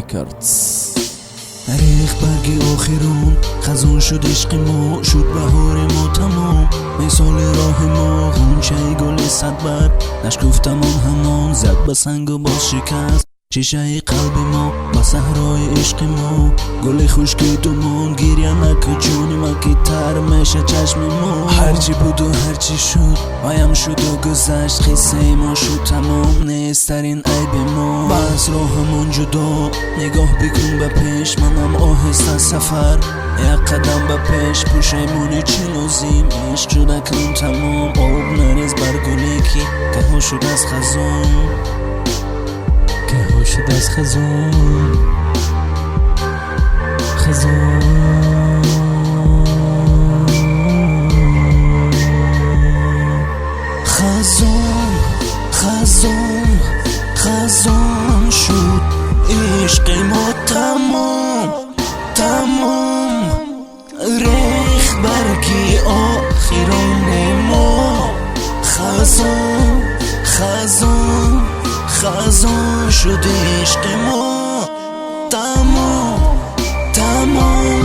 Records. Рехт барги охирон, хазон шуд ишқи мо, шуд баҳори мо тамом. Мисоли роҳи мо ғунчаи гули садбарг нашкуфтамон, ҳамон зад ба сангу боз шикаст шишаи қалби мо. Ба саҳрои ишқи мо гули хушки думон. Гиря наку, ҷони ма, ки тар меша чашми мо. Ҳарчи буду ҳарчи шуд, ваям шуду гузашт, қиссаи мо шуд тамом, нестарин айби мо. Бас роҳамон ҷудо, нигоҳ бикун ба пеш, манам оҳиста сафар, як қадам ба пеш. Пушаймонӣ чӣ лозим, ишқ шуд акнун тамом. Об нарез бар гуле, ки каҳо шуд аз хазон. Каҳо шуд аз хазон, хазон. Хазон, хазон, хазон шуд ишқи мо тамом, тамом. Рехт барги охирони мо, хазон, хазон, хазон шуд ишқи мо тамом, тамом.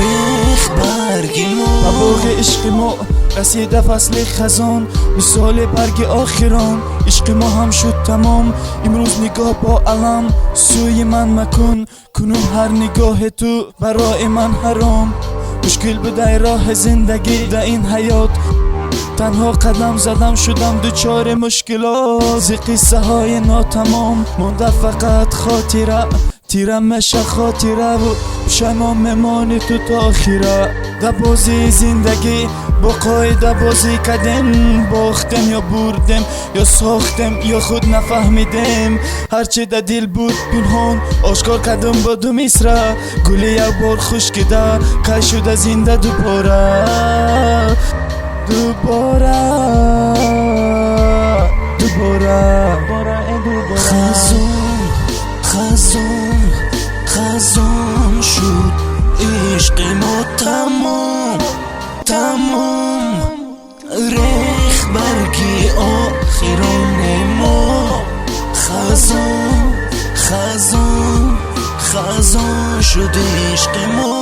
Рехт барги мо. Ба боғи ишқи мо расида фасли хазон, мисоли барги охирон ишқи мо ҳам шуд тамом. Имрӯз нигоҳ бо алам сӯи ман макун, кунун ҳар нигоҳи ту барои ман ҳаром. Мушкил будай роҳи зиндагӣ, да ин ҳаёт танҳо қадам задам, шудам дучори мушкилот. Зи қиссаҳои нотамом монда фақат хотира, тира меша хотираву пушаймон мемонӣ ту то охира. Да бозии зиндагӣ бо қоида бозӣ кардем, бохтем ё бурдем, ё сохтем, ё худ нафаҳмидем. Ҳарчи да дил буд пинҳон, ошкор кардам бо ду мисра. Гули як бор хушкида кай шуда зинда дубора, дубора, дубора. Хазон, хазон, хазон шуд ишқи мо тамом, тамом. Рехт барги охирони мо, хазон, хазон, хазон шуд ишқи мо.